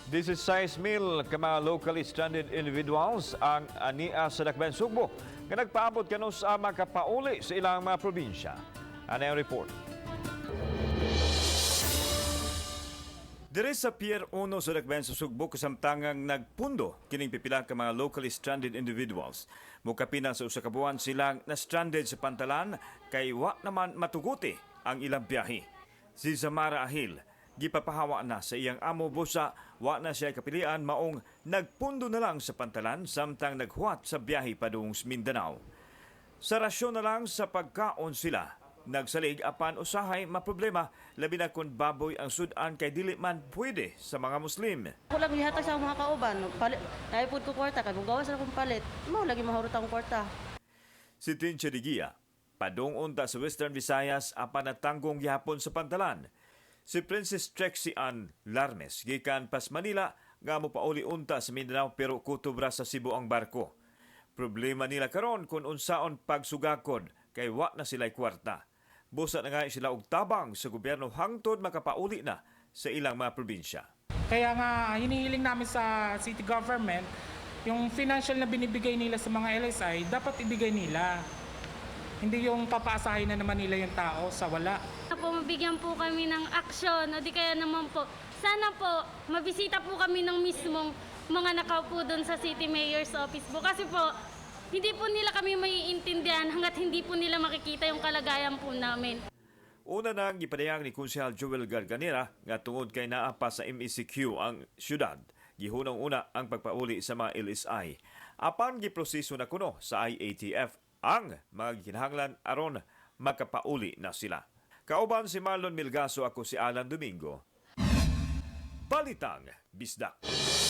16,000 ka mga locally stranded individuals ang ania sa Dakbayan Sugbo nga nagpaabot kanus-a makapauli sa ilang mga probinsya. Ano ang report? Dire sa Pier 1 sa Dakbayan sa Sugbo, kasamtangang nagpundo kining pipila ka mga locally stranded individuals. Mukapina sa usa ka buwan silang na-stranded sa pantalan kay wa naman matuguti ang ilang biyahe. Si Zamara Ahil gipapahawa na sa iyang amo busa wa na siya kapilian maong nagpundo na lang sa pantalan samtang naghuwat sa biyahe padung sa Mindanao. Sa rasyon na lang sa pagkaon sila nagsalig, apan usahay maproblema, labi na kung baboy ang sudan kay dili man pwede sa mga Muslim. Ako lang gihatag sa akong mga kauban, palit, naipod ko kwarta kay mugawas ra akong palit. Mao lagi mahurot akong kwarta. Si Tinche Digia, padung unta sa Western Visayas apan natanggong gihapon sa pantalan. Si Princess Trexie Ann Larmes gikan pas Manila nga mopauli unta sa Mindanao pero kutob ra sa Cebu ang barko. Problema nila karon kung unsaon pagsugakod kay wa na sila'y kwarta. Busa na nga sila og tabang sa gobyerno hangtod makapauli na sa ilang mga probinsya. Kaya nga hinihiling namin sa city government, yung financial na binibigay nila sa mga LSI, dapat ibigay nila. Hindi yung papaasahin na naman nila yung tao sa wala. Po, mabigyan po kami ng aksyon o di kaya naman po, sana po mabisita po kami ng mismong mga nakaupo doon sa City Mayor's Office po. Kasi po, hindi po nila kami maiintindihan hanggat hindi po nila makikita yung kalagayan po namin. Una nang gipadayag ni Konsehal Joel Garganera nga tungod kay naa pa sa MECQ ang syudad, gihunong una ang pagpauli sa mga LSI. Apan giproseso na kuno sa IATF ang mga gikinahanglan aron makapauli na sila. Kauban si Marlon Milgaso, ako si Alan Domingo. Balitang Bisdak.